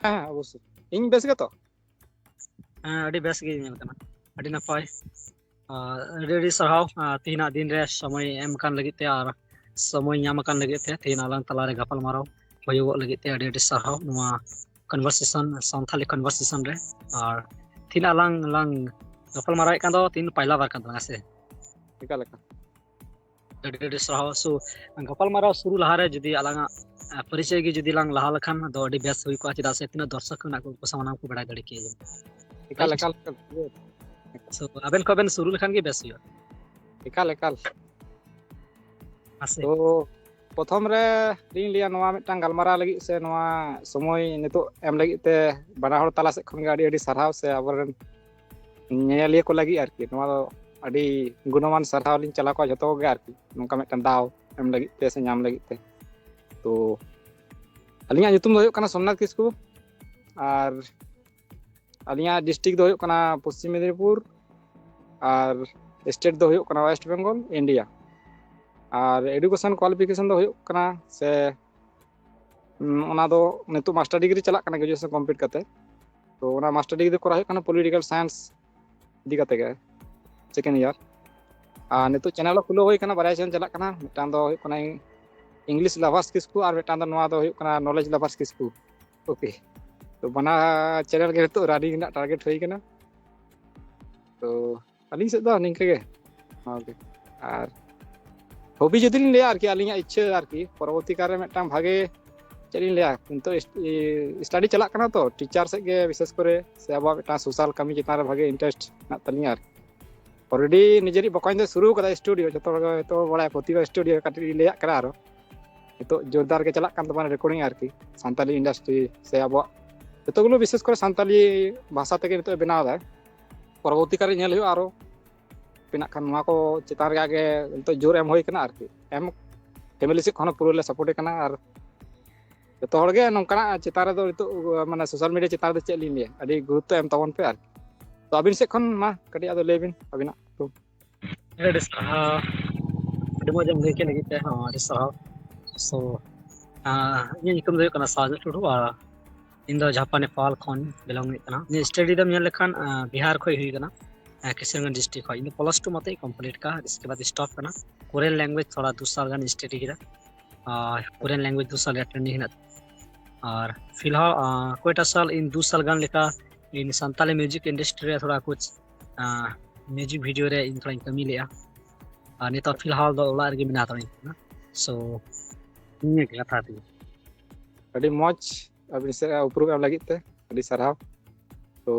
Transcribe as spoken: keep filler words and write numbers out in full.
ᱦᱮᱸ, ᱚᱵᱚᱥᱥᱳᱭ᱾ ᱤᱧ ᱵᱮᱥ ᱜᱮᱛᱚ? ᱦᱮᱸ, ᱟᱹᱰᱤ ᱵᱮᱥ ᱜᱮ ᱧᱮᱞ ᱠᱟᱱᱟ᱾ ᱟᱹᱰᱤ ᱱᱟᱯᱟᱭ᱾ ᱟᱨ ᱟᱹᱰᱤ ᱟᱹᱰᱤ ᱥᱟᱨᱦᱟᱣ, ᱟᱨ ᱛᱤᱦᱤᱧᱟᱜ ᱫᱤᱱ ᱨᱮ ᱥᱚᱢᱚᱭ ᱮᱢ ᱠᱟᱱ ᱞᱟᱹᱜᱤᱫ ᱛᱮ ᱟᱨ ᱥᱚᱢᱚᱭ ᱧᱟᱢ ᱟᱠᱟᱱ ᱞᱟᱹᱜᱤᱫ ᱛᱮ ᱛᱤᱦᱤᱧ ᱟᱞᱟᱝ ᱛᱟᱞᱟᱨᱮ ᱜᱟᱯᱟᱞ ᱢᱟᱨᱟᱣ ᱦᱩᱭᱩᱜᱚᱜ ᱞᱟᱹᱜᱤᱫ ᱛᱮ ᱟᱹᱰᱤ ᱟᱹᱰᱤ ᱥᱟᱨᱦᱟᱣ ᱱᱚᱣᱟ conversation, ᱥᱟᱱᱛᱷᱟᱞᱤ conversation ᱨᱮ᱾ ᱟᱨ ᱛᱤᱦᱤᱧ ᱟᱞᱟᱝ ᱞᱟᱝ ᱜᱟᱯᱟᱞ ᱢᱟᱨᱟᱣᱮᱫ ᱠᱟᱱ ᱫᱚ ᱛᱤᱦᱤᱧ ᱯᱟᱭᱞᱟ ᱵᱟᱨ ᱠᱟᱱ ᱛᱟᱞᱟᱝᱟ ᱥᱮ? ᱮᱠᱟᱞ, ᱮᱠᱟᱞ᱾ ᱟᱹᱰᱤ ᱟᱹᱰᱤ ᱥᱟᱨᱦᱟᱣ᱾ So, ᱜᱟᱯᱟᱞ ᱢᱟᱨᱟᱣ ᱥᱩᱨᱩ ᱞᱟᱦᱟᱨᱮ ᱡᱩᱫᱤ ᱟᱞᱟᱝᱟᱜ, ᱟᱸ, ᱯᱚᱨᱤᱪᱚᱭ ᱜᱮ ᱡᱩᱫᱤ ᱞᱟᱝ ᱞᱟᱦᱟ ᱞᱮᱠᱷᱟᱱ ᱫᱚ ᱟᱹᱰᱤ ᱵᱮᱥ ᱦᱩᱭ ᱠᱚᱜᱼᱟ, ᱪᱮᱫᱟᱜ ᱥᱮ ᱛᱤᱱᱟᱹᱜ ᱫᱚᱨᱥᱚᱠ ᱢᱮᱱᱟᱜ ᱠᱚ, ᱩᱱᱠᱩ ᱥᱟᱱᱟᱢ ᱠᱚ ᱵᱟᱲᱟᱭ ᱫᱟᱲᱮ ᱠᱮᱭᱟ᱾ ᱮᱠᱟᱞ, Right? ᱮᱠᱟᱞ, ᱮᱠᱟᱞ᱾ So, ᱟᱵᱮᱱ ᱠᱷᱚᱱ ᱵᱮᱱ ᱥᱩᱨᱩ ᱞᱮᱠᱷᱟᱱ ᱜᱮ ᱵᱮᱥ ᱦᱩᱭᱩᱜᱼᱟ᱾ ᱮᱠᱟᱞ, ᱮᱠᱟᱞ᱾ ᱢᱟᱥᱮ᱾ ᱛᱚ, ᱯᱨᱚᱛᱷᱚᱢ ᱨᱮ ᱞᱤᱧ ᱞᱟᱹᱭᱟ, ᱱᱚᱣᱟ ᱢᱤᱫᱴᱟᱝ ᱜᱟᱞᱢᱟᱨᱟᱣ ᱞᱟᱹᱜᱤᱫ ᱥᱮ ᱱᱚᱣᱟ ᱥᱚᱢᱚᱭ ᱱᱤᱛᱚᱜ ᱮᱢ ᱞᱟᱹᱜᱤᱫ ᱛᱮ ᱵᱟᱱᱟ ᱦᱚᱲ ᱛᱟᱞᱟ ᱥᱮᱫ ᱠᱷᱚᱱ ᱜᱮ ᱟᱹᱰᱤ ᱟᱹᱰᱤ ᱥᱟᱨᱦᱟᱣ, ᱥᱮ ᱟᱵᱚᱨᱮᱱ ᱧᱮᱧᱮᱞᱤᱭᱟᱹ ᱠᱚ ᱞᱟᱹᱜᱤᱫ ᱟᱨᱠᱤ᱾ ᱱᱚᱣᱟ ᱫᱚ ᱟᱹᱰᱤ ᱜᱩᱱᱚᱢᱟᱱ ᱥᱟᱨᱦᱟᱣ ᱞᱤᱧ ᱪᱟᱞ ᱟᱠᱚᱣᱟ ᱡᱷᱚᱛᱚ ᱠᱚᱜᱮ ᱟᱨᱠᱤ, ᱱᱚᱝᱠᱟ ᱢᱤᱫᱴᱟᱝ ᱫᱟᱣ ᱮᱢ ᱞᱟᱹᱜᱤᱫ ᱛᱮ ᱥᱮ ᱧᱟᱢ ᱞᱟᱹᱜᱤᱫ ᱛᱮ᱾ ᱛᱚ, ᱟᱹᱞᱤᱧᱟᱜ ᱧᱩᱛᱩᱢ ᱫᱚ ᱦᱩᱭᱩᱜ ᱠᱟᱱᱟ ᱥᱳᱢᱱᱟᱛᱷ ᱠᱤᱥᱠᱩ, ᱟᱨ ᱟᱹᱞᱤᱧᱟᱜ district ᱫᱚ ᱦᱩᱭᱩᱜ ᱠᱟᱱᱟ ᱯᱚᱥᱪᱤᱢ ᱢᱮᱫᱽᱱᱤᱯᱩᱨ, ᱟᱨ state ᱫᱚ ᱦᱩᱭᱩᱜ ᱠᱟᱱᱟ West Bengal, India᱾ ᱟᱨ education qualification ᱫᱚ ᱦᱩᱭᱩᱜ ᱠᱟᱱᱟ ᱥᱮ, ᱩᱸ, ᱚᱱᱟ ᱫᱚ ᱱᱤᱛᱚᱜ master degree ᱪᱟᱞᱟᱜ ᱠᱟᱱᱟ graduation complete ᱠᱟᱛᱮ᱾ ᱛᱚ, ᱚᱱᱟ master degree ᱫᱚ ᱠᱚᱨᱟᱣ ᱦᱩᱭᱩᱜ ᱠᱟᱱᱟ political science ᱤᱫᱤ ᱠᱟᱛᱮ ᱜᱮ, second year᱾ ᱟᱨ ᱱᱤᱛᱚᱜ channel ᱦᱚᱸ ᱠᱷᱩᱞᱟᱹᱣ ᱦᱩᱭ ᱠᱟᱱᱟ, ᱵᱟᱨᱭᱟ channel ᱪᱟᱞᱟᱜ ᱠᱟᱱᱟ, ᱢᱤᱫᱴᱟᱝ ᱫᱚ ᱦᱩᱭᱩᱜ ᱠᱟᱱᱟ English Lovers ᱠᱤᱥᱠᱩ ᱟᱨ ᱢᱤᱫᱴᱟᱝ ᱫᱚ ᱱᱚᱣᱟ ᱫᱚ ᱦᱩᱭᱩᱜ ᱠᱟᱱᱟ Knowledge Lovers ᱠᱤᱥᱠᱩ᱾ Okay, ᱛᱚ ᱵᱟᱱᱟᱨ channel ᱜᱮ ᱱᱤᱛᱚᱜ running ᱨᱮᱱᱟᱜ target ᱦᱩᱭ ᱠᱟᱱᱟ᱾ ᱛᱚ ᱟᱹᱞᱤᱧ ᱥᱮᱫ ᱫᱚ ᱱᱤᱝᱠᱟᱹ ᱜᱮ᱾ Okay, ᱟᱨ hobby ᱡᱩᱫᱤ ᱞᱤᱧ ᱞᱟᱹᱭᱟ ᱟᱨᱠᱤ, ᱟᱹᱞᱤᱧᱟᱜ ᱤᱪᱪᱷᱟᱹ ᱟᱨᱠᱤ ᱯᱚᱨᱚᱵᱚᱨᱛᱤ ᱠᱟᱞ ᱨᱮ ᱢᱤᱫᱴᱟᱝ ᱵᱷᱟᱜᱮ, ᱪᱮᱫ ᱞᱤᱧ ᱞᱟᱹᱭᱟ, ᱱᱤᱛᱚᱜ ᱤᱥ-, ᱤ-, study ᱪᱟᱞᱟᱜ ᱠᱟᱱᱟ ᱛᱚ, teacher ᱥᱮᱫ ᱜᱮ ᱵᱤᱥᱮᱥ ᱠᱚᱨᱮ ᱥᱮ ᱟᱵᱚᱣᱟᱜ ᱢᱤᱫᱴᱟᱝ social ᱠᱟᱹᱢᱤ ᱪᱮᱛᱟᱱ ᱨᱮ ᱵᱷᱟᱜᱮ interest ᱢᱮᱱᱟᱜ ᱛᱟᱹᱞᱤᱧᱟ ᱟᱨᱠᱤ᱾ Already ᱱᱤᱡᱮᱨᱤᱡ ᱵᱚᱠᱚᱧ ᱫᱚᱭ ᱥᱩᱨᱩ ᱠᱟᱫᱟ studio, ᱡᱚᱛᱚ ᱦᱚᱲ ᱜᱮ ᱦᱚᱭᱛᱳ ᱵᱟᱲᱟᱭᱟ ᱯᱨᱚᱛᱤᱵᱷᱟ studio, ᱠᱟᱹᱴᱤᱡ ᱞᱤᱧ ᱞᱟᱹᱭᱟᱜ ᱠᱟᱱᱟ ᱟᱨᱚ᱾ ᱱᱤᱛᱚᱜ ᱡᱳᱨᱫᱟᱨ ᱜᱮ ᱪᱟᱞᱟᱜ ᱠᱟᱱ ᱛᱟᱵᱚᱱᱟ recording ᱟᱨᱠᱤ, ᱥᱟᱱᱛᱟᱞᱤ industry ᱥᱮ ᱟᱵᱚᱣᱟᱜ ᱡᱚᱛᱚ ᱜᱩᱞᱳ ᱵᱤᱥᱮᱥ ᱠᱚᱨᱮ ᱥᱟᱱᱛᱟᱞᱤ ᱵᱷᱟᱥᱟ ᱛᱮᱜᱮ ᱱᱤᱛᱚᱜ ᱵᱮᱱᱟᱣ ᱫᱟᱭ᱾ ᱯᱚᱨᱚᱵᱚᱨᱛᱤ ᱠᱟᱞ ᱨᱮ ᱧᱮᱞ ᱦᱩᱭᱩᱜᱼᱟ ᱟᱨᱚ᱾ ᱢᱮᱱᱟᱜ ᱠᱷᱟᱱ ᱱᱚᱣᱟ ᱠᱚ ᱪᱮᱛᱟᱱ ᱨᱮ ᱟᱜᱮ ᱱᱤᱛᱚᱜ ᱡᱳᱨ ᱮᱢ ᱦᱩᱭ ᱠᱟᱱᱟ ᱟᱨᱠᱤ᱾ ᱮᱢ family ᱥᱮᱫ ᱠᱷᱚᱱ ᱦᱚᱸ ᱯᱩᱨᱟᱹ ᱞᱮ support ᱮ ᱠᱟᱱᱟ᱾ ᱟᱨ ᱡᱚᱛᱚ ᱦᱚᱲ ᱜᱮ ᱱᱚᱝᱠᱟᱱᱟᱜ ᱪᱮᱛᱟᱱ ᱨᱮᱫᱚ ᱱᱤᱛᱚᱜ, ᱢᱟᱱᱮ, social media ᱪᱮᱛᱟᱱ ᱨᱮᱫᱚ ᱪᱮᱫ ᱞᱤᱧ ᱞᱟᱹᱭᱟ, ᱟᱹᱰᱤ ᱜᱩᱨᱩᱛᱛᱚ ᱮᱢ ᱛᱟᱵᱚᱱ ᱯᱮ ᱟᱨᱠᱤ᱾ ᱛᱚ ᱟᱹᱵᱤᱱ ᱥᱮᱫ ᱠᱷᱚᱱ ᱢᱟ ᱠᱟᱹᱴᱤᱡ ᱟᱫᱚ ᱞᱟᱹᱭ ᱵᱤᱱ ᱟᱹᱵᱤᱱᱟᱜ ᱧᱩᱛᱩᱢ᱾ ᱟᱹᱰᱤ ᱟᱹᱰᱤ ᱥᱟᱨᱦᱟᱣ, ᱟᱹᱰᱤ ᱢᱚᱡᱽ ᱮᱢ ᱞᱟᱹᱭ ᱠᱮᱫ ᱞᱟᱹᱜᱤᱫ ᱛᱮ ᱦᱚᱸ ᱟᱹᱰᱤ ᱥᱟᱨᱦᱟᱣ᱾ So, ᱟᱸ, ᱤᱧᱟᱹᱜ ᱧᱩᱛᱩᱢ ᱫᱚ ᱦᱩᱭᱩᱜ ᱠᱟᱱᱟ ᱥᱟᱦᱟᱡᱩ ᱴᱩᱰᱩ ᱟᱨ ᱤᱧ ᱫᱚ ᱡᱷᱟᱯᱟ ᱱᱮᱯᱟᱞ ᱠᱷᱚᱱ ᱵᱤᱞᱚᱝ ᱦᱩᱭᱩᱜ ᱠᱟᱱᱟ᱾ ᱤᱧᱟᱹᱜ ᱥᱴᱟᱰᱤ ᱫᱚᱢ ᱧᱮᱞ ᱞᱮᱠᱷᱟᱱ ᱵᱤᱦᱟᱨ ᱠᱷᱚᱱ ᱦᱩᱭ ᱠᱟᱱᱟ, ᱠᱤᱥᱟᱱᱜᱚᱸᱡᱽ ᱰᱤᱥᱴᱨᱤᱠᱴ ᱠᱷᱚᱱ᱾ ᱤᱧ ᱫᱚ ᱯᱞᱟᱥ ᱴᱩ ᱢᱚᱛᱚ ᱠᱚᱢᱯᱞᱤᱴ ᱠᱟᱜᱼᱟ, ᱤᱥᱠᱮ ᱵᱟᱫ ᱥᱴᱚᱯ ᱠᱟᱱᱟ᱾ ᱠᱳᱨᱤᱭᱟᱱ ᱞᱮᱝᱜᱩᱭᱮᱡᱽ ᱛᱷᱚᱲᱟ ᱫᱩ ᱥᱟᱞ ᱜᱟᱱ ᱥᱴᱟᱰᱤ ᱠᱮᱫᱟ᱾ ᱟᱨ ᱠᱳᱨᱤᱭᱟᱱ ᱞᱮᱝᱜᱩᱭᱮᱡᱽ ᱫᱩ ᱥᱟᱞ ᱨᱮᱭᱟᱜ ᱴᱨᱮᱱᱤᱝ ᱦᱮᱱᱟᱜ ᱛᱤᱧᱟ᱾ ᱟᱨ ᱯᱷᱤᱞᱦᱟᱞ ᱠᱚᱭᱴᱟ ᱥᱟᱞ ᱤᱧ ᱫᱩ ᱥᱟᱞ ᱜᱟᱱ ᱞᱮᱠᱟ ᱤᱧ ᱥᱟᱱᱛᱟᱞᱤ ᱢᱤᱣᱡᱤᱠ ᱤᱱᱰᱟᱥᱴᱨᱤ ᱨᱮ ᱛᱷᱚᱲᱟ ᱠᱩᱪ ᱢᱤᱣᱡᱤᱠ ᱵᱷᱤᱰᱤᱭᱳ ᱨᱮ ᱤᱧ ᱛᱷᱚᱲᱟᱧ ᱠᱟᱹᱢᱤ ᱞᱮᱫᱼᱟ᱾ ᱟᱨ ᱱᱤᱛᱚᱜ ᱯᱷᱤᱞᱦᱟᱞ ᱫᱚ ᱚᱲᱟᱜ ᱨᱮᱜᱮ ᱢᱮᱱᱟᱜ ᱦᱟᱛᱟᱲᱤᱧ ᱠᱟᱱᱟ᱾ ᱥᱳ ᱱᱤᱭᱟᱹ ᱜᱮ ᱠᱟᱛᱷᱟ ᱛᱤᱧ᱾ ᱟᱹᱰᱤ ᱢᱚᱡᱽ ᱟᱹᱵᱤᱱ ᱥᱮᱫ ᱩᱯᱨᱩᱢ ᱮᱢ ᱞᱟᱹᱜᱤᱫ ᱛᱮ ᱟᱹᱰᱤ ᱥᱟᱨᱦᱟᱣ᱾ ᱛᱚ